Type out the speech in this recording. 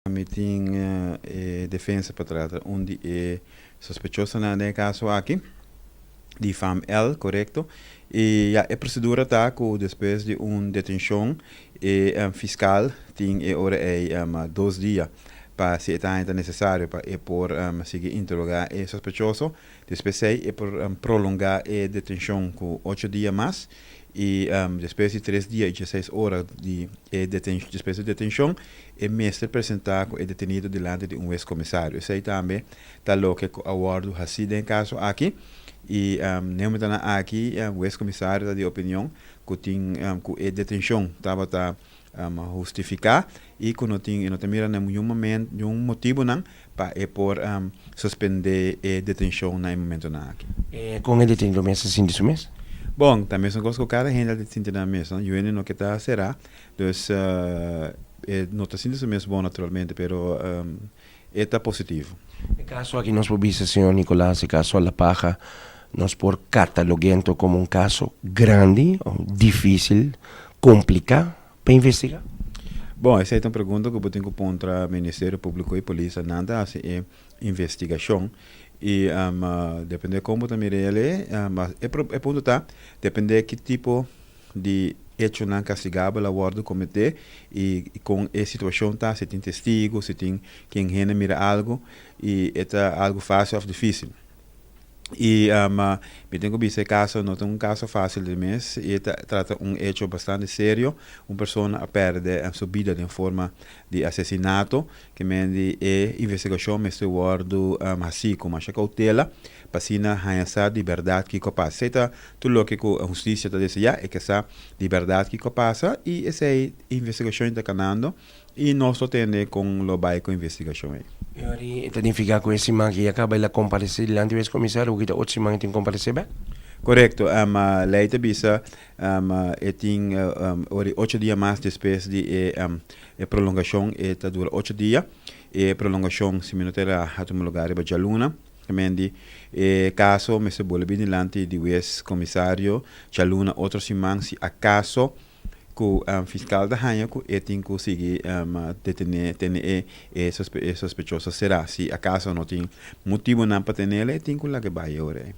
Mi tin e defensa pa trata un di e sospechosonan den e kaso aki, di fam L, korekto. I ya, e prosedura ta ku despues di un detenshon e fiskal tin e ora ei dos dia pa si e ta haña ta nesesario pa e por sigui interogá e sospechoso. Despues ei e por prolongá e detenshon ku ocho dia mas i despues di tres dia i dieseis ora di e despues di detenshon e mester presentá ku e detenido dilanti di un wes komisario. Esei tambe ta loke ku a wòrdu hasí den e kaso aki i n'e momentonan aki wes komisario ta di opinion ku tin ku e detenshon tabata hustifiká i ku no tin e no ta mira niun momento niun motibunan pa e por suspendé e detenshon na e momentonan aki. Kon e detenido mes ta sinti su mes? Bon, ta mesun kos ku kada hende ta sinti nan mes, no? Yuende no ke ta será, dus e no ta sinti su mes bon naturalmente, pero e ta positivo. E kaso aki nos por bisa, señor Nicolaas, e kaso La Paja, nos por katalogu'é komo un kaso grandi, difísil, kompliká pa investigá? Bon, esei ta un pregunta ku bo tin ku puntra Ministerio Públiko i polis. Nan ta hasi e investigashon i depende kon bo ta mira el e, e punto ta depende ki tipo di echonan kastigabel a wòrdu kometé i kon e situashon ta, si tin testigu, si tin ken hende mira algu i e ta algu fásil òf difísil. I mi tin ku bisa e kaso no ta un kaso fásil di mes i e ta trata un echo bastante serio. Un persona a pèrdè su bida den forma di asesinato, ke men di e investigashon mester wòrdu hasí ku masha koutela pa asina haña sa di bèrdat kiko a pasa. Esei ta tur loke ku hustisia ta deseá, e ke sa di bèrdat kiko a pasa i esei investigashon ta kanando i nos lo tende kon lo bai ku investigashon ei. E ora ei ta nifiká ku e siman ki ya kaba el a komparesé dilanti wes komisario, ku ta otro siman e tin komparesé bèk? Korekto. Lei ta bisa e tin ora di ocho dia mas despues di e prolongashon, e ta dura ocho dia. E prolongashon si mi no ta era a tuma lugá riba djaluna. Mendi e kaso mester bolbe bin dilanti di wes komisario djaluna otro siman si akaso ku fiskal ta haña ku e tin ku sigui detené tene e e sospechoso será. Si akaso no tin motibunan pa tenel e tin ku laga e bai e ora ei.